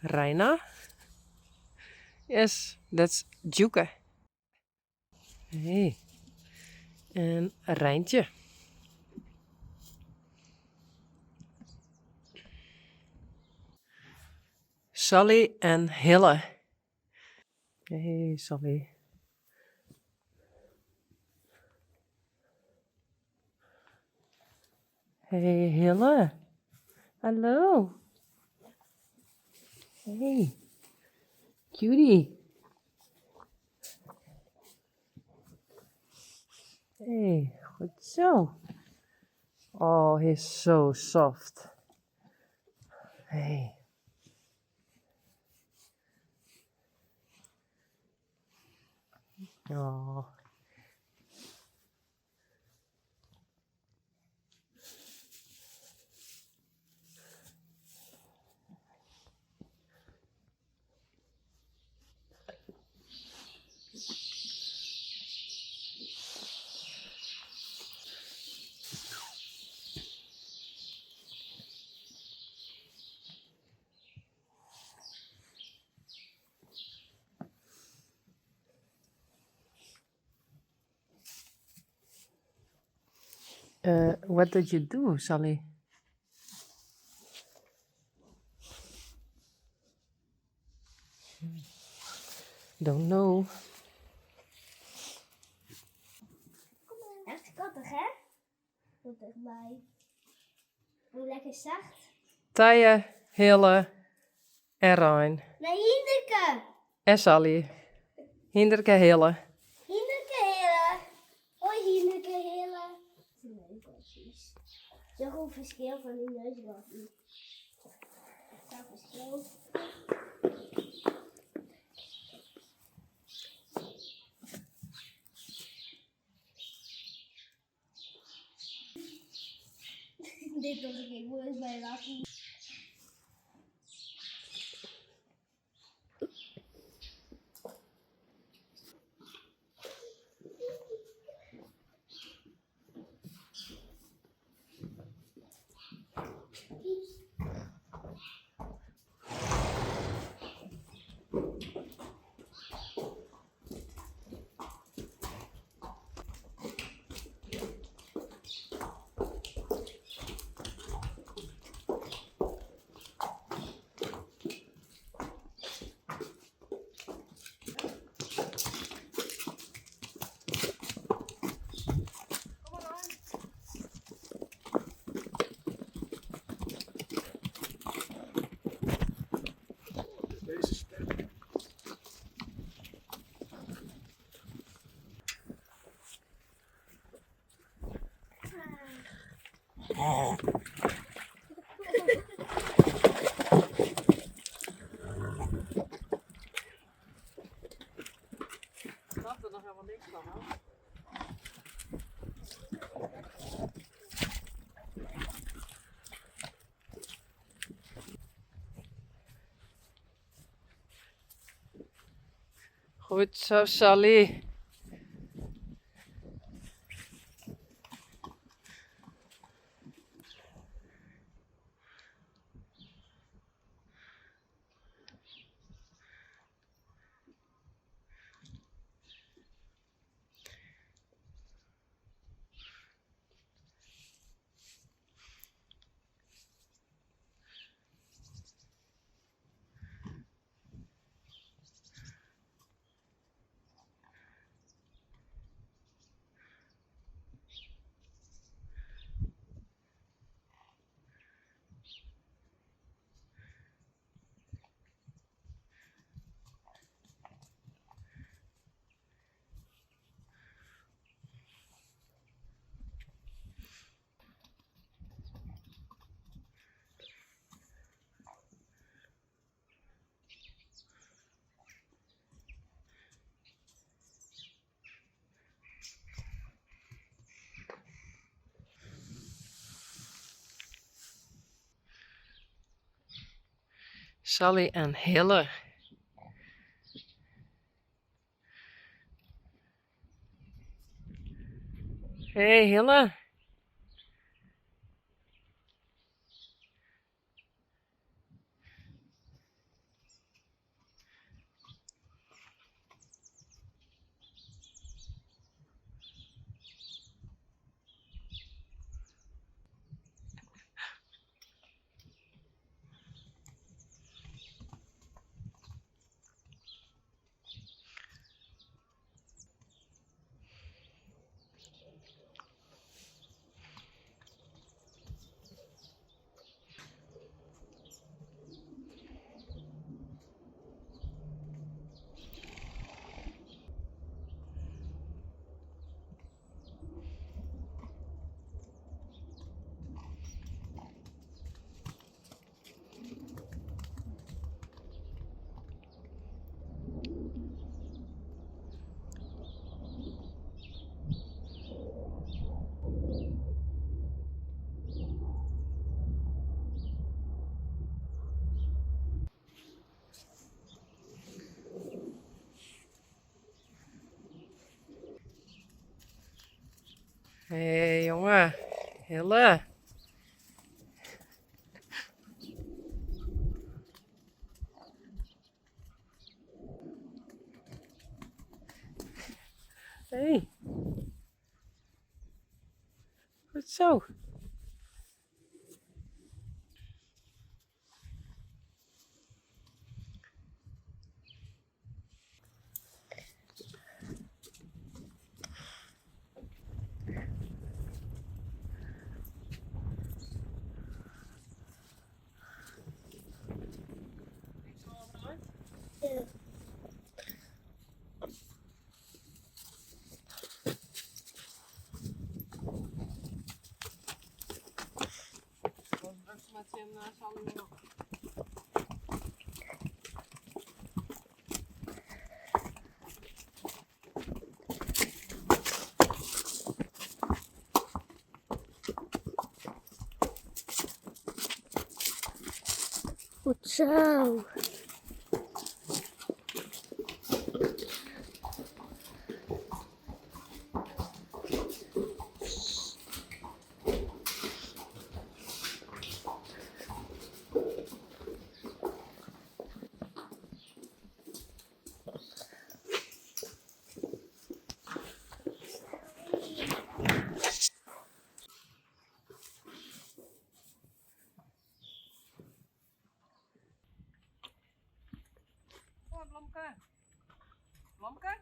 Reina. Yes, that's Djoeke. Hey. En Reintje. Sally en Hille. Hey Sally. Hey Hille. Hallo. Hey. Cutie. Hey, goed zo. Oh, he's so soft. Hey. Oh. What did you do, Sally? Don't know. Echt schattig, hè? Tot dichtbij. Hoe lekker zacht. Tije, Hille en Rein. Nee, Hinderke. En Sally. Hinderke, Hille. Hinderke, Hille. Hoi, Hinderke, Hille. Neusgatjes. Zo'n goed verschil van die neusgatjes. Zo'n verschil. Dit was ik moest bij lachen. Snap er nog helemaal niks van, hoor. Goed zo, Sally. Sally en Hille. Hey Hille. Hé jonge, Hille. Hé. Goed zo. Goed zo. Kom Blomke. Blomke?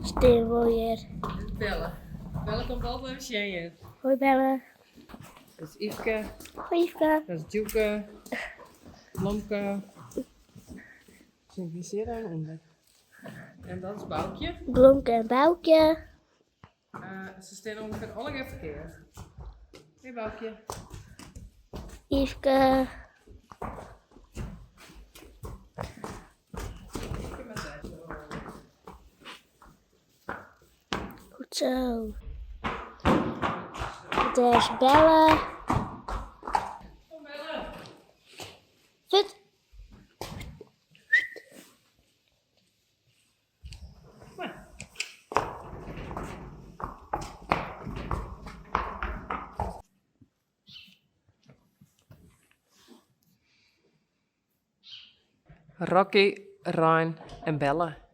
Stil weer. Belle. Belle komt altijd even sjen. Hoi Belle. Dat is Yfke. Hoi Yfke. Dat is Djoeke. Blomke. Wie zit daar onder? En dat is Boukje. Blomke en Boukje. Ze staan ongeveer alle keer verkeerd. Hey Boukje. Yfke. Yfke met deze. Goed zo. Dit is Belle. Kom Belle. Zit. Maar. Rocky, Ryan en Belle.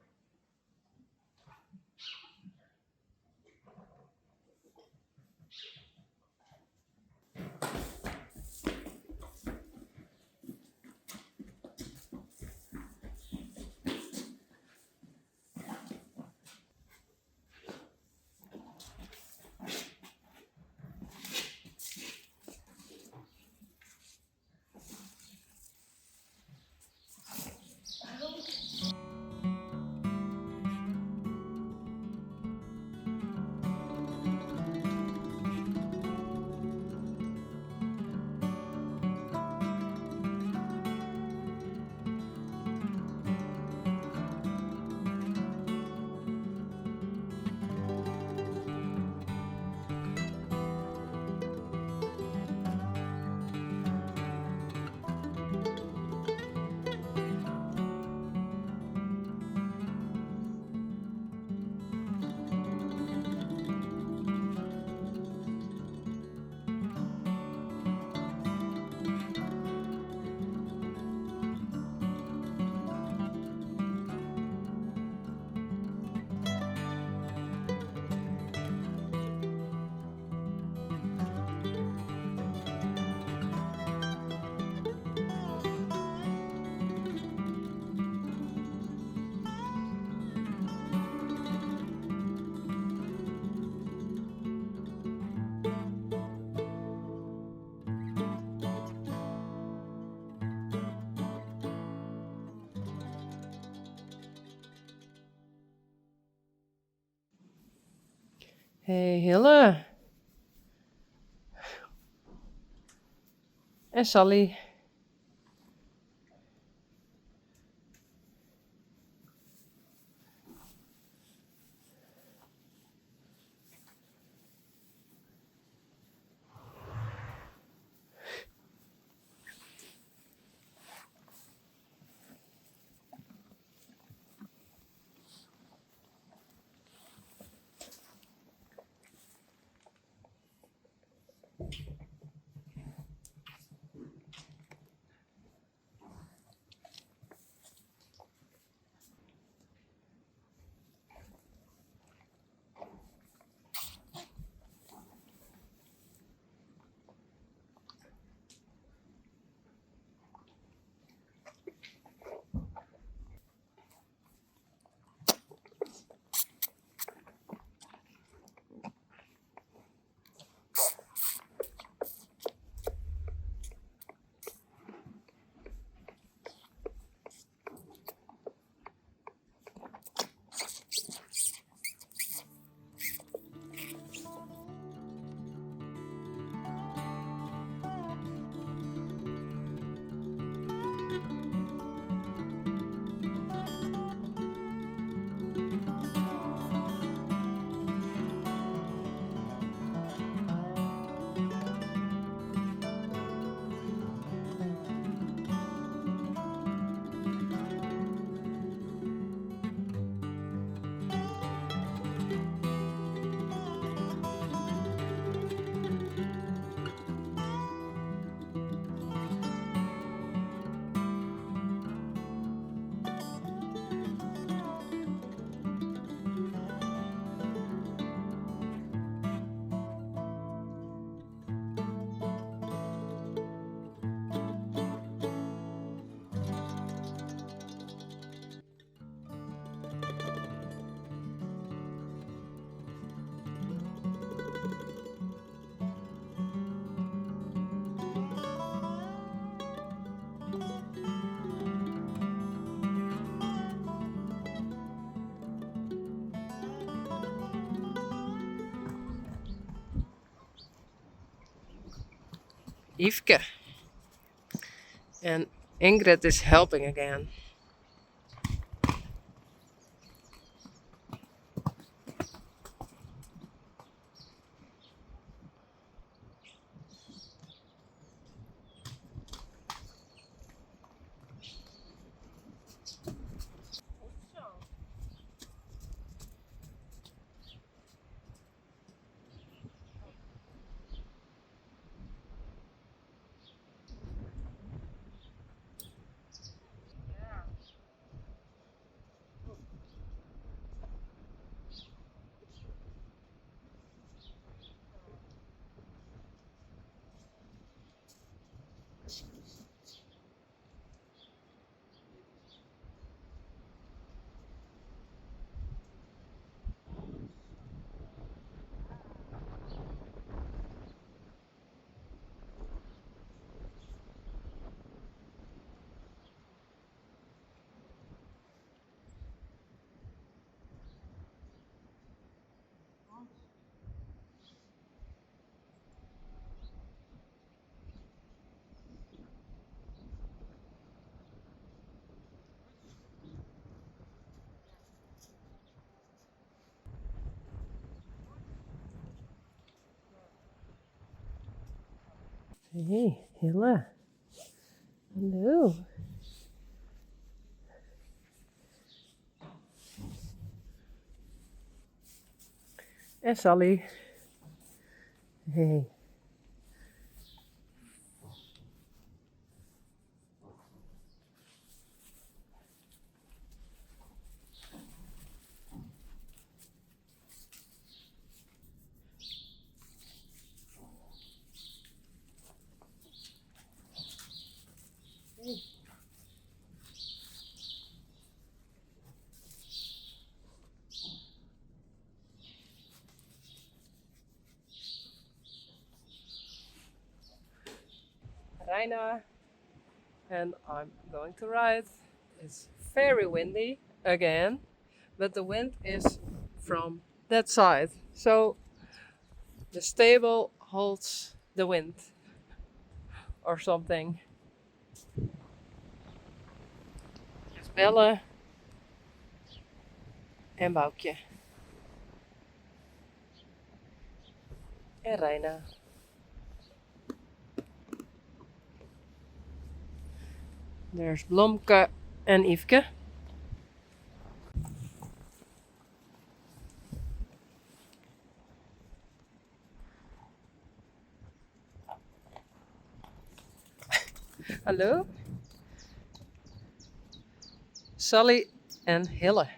Hey Hille. En Sally. Yfke. And Ingrid is helping again. Hey, Hille. Hallo. En Sally. Hey. Reina and I'm going to ride. It's very windy again, but the wind is from that side. So the stable holds the wind or something. Dus Belle en Boukje. En Reina. There's Blomke en Yfke. Hallo. Sally en Hille.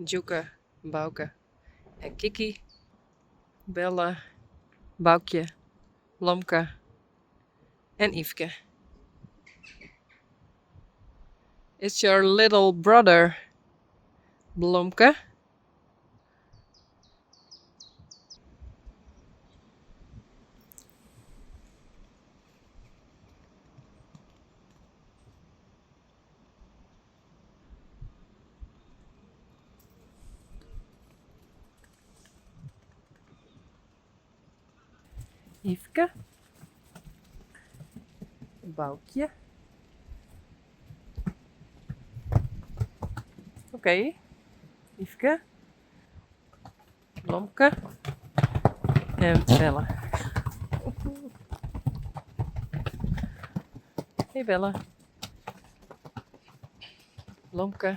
Djoeke, Bouke en Kiki. Belle, Boukje, Blomke en Yfke. It's your little brother, Blomke. Yfke. Boukje. Oké, Yfke. Blomke. En Belle. Hey Belle. Blomke.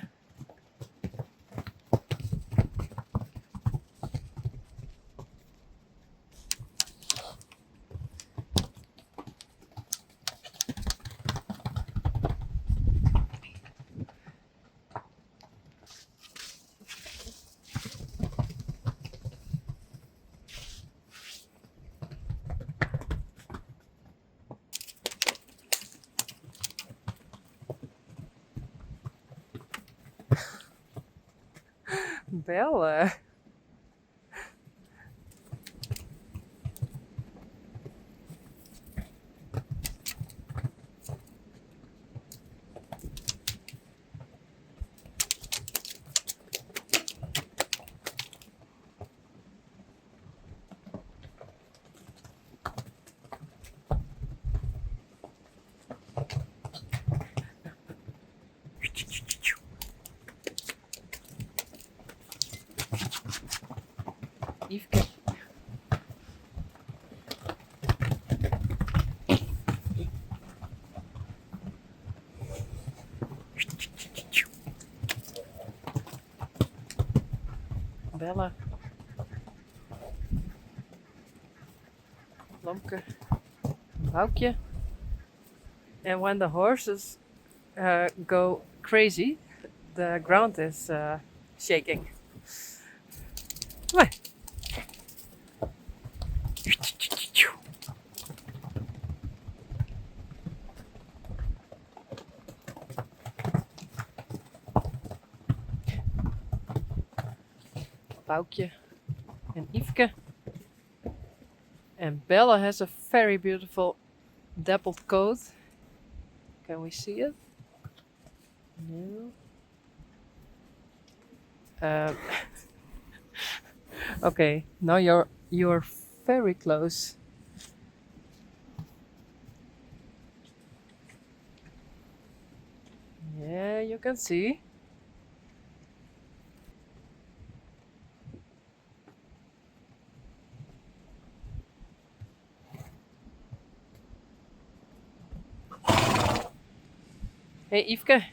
Belle. Yfke. Belle. Blomke. Boukje. And when the horses go crazy, the ground is shaking. Kom. Boukje and Yfke. And Belle has a very beautiful dappled coat. Can we see it? No. Okay, now you're very close. Yeah, you can see. Hey Yfke.